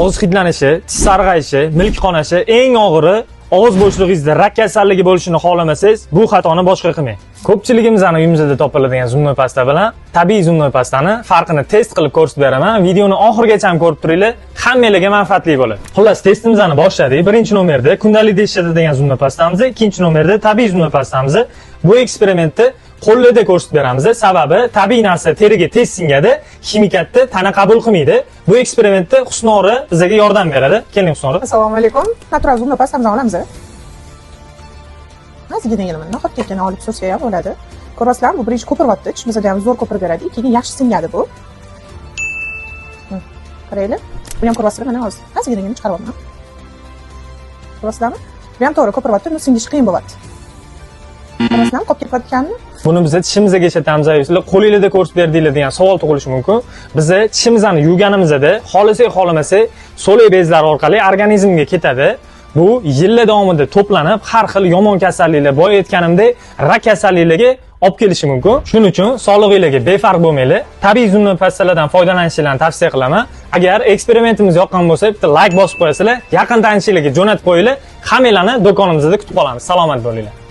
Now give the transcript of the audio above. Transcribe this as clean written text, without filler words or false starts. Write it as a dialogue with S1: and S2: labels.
S1: Og'iz hidlanishi, tish sarg'ayishi, milk qonashi, eng og'iri og'iz bo'shlig'ingizda rak kasalligi bo'lishini xohlamasangiz, bu xatoni boshqa qilmang. Ko'pchiligimizni uyimizda topiladigan зубной pasta bilan tabiiy зубной pastani farqini test qilib ko'rsatib beraman. Videoni oxirigacha ham ko'rib turinglar, hammanglarga manfaatli bo'ladi. Xullas, testimizni boshladik. Birinchi nomerda kundalikda ishlatiladigan зубной pastamiz, ikkinchi nomerda tabiiy зубной pastamiz. Bu eksperimentni qo'llarda ko'rsatib beramiz. Sababi tabiiy narsa teriga tez singadi, ximikatni tana qabul qilmaydi. Bu eksperimentda Husnora bizga yordam beradi. Keling, Husnora.
S2: Assalomu alaykum. Natural зубной pastamizni olamiz. Ozginagina mana nahotgina olib sursa ham bo'ladi. Ko'rasizlarmi, bu birinchi ko'piryapti. Tishimizda ham zo'r ko'pirib beradi, keyin yaxshi singadi bu. Qaranglar. Buni ham ko'ryapsizlar, mana hozir. Ozginagina chiqaryapman. Ko'ryapsizlarmi? Bu ham to'g'ri ko'piryapti, но singishi qiyin bo'lyapti. Ko'ryapsizlarmi, qolib ketayotganini?
S1: Buni biz tishimizga ishlatamiz, sizlar qo'linglarda ko'rsatib berdinglar degan savol tug'ilishi mumkin. Biz tishimizni yuvganimizda, xohlasak xohlamasak, so'lak bezlari orqali organizmga ketadi. Bu yillar davomida to'planib, har xil yomon kasalliklar, boya aytganimdek, rak kasalliklariga olib kelishi mumkin. Shuning uchun sog'lig'inglarga befarq bo'lmanglar. Tabiiy зубной pastalardan foydalanishingizni tavsiya qilaman. Agar eksperimentimiz yoqqan bo'lsa, bitta layk bosib qo'yasizlar, yaqin tanishinglarga jo'natib qo'yinglar. Hammanglarni do'konimizda kutib qolamiz. Salomat bo'linglar.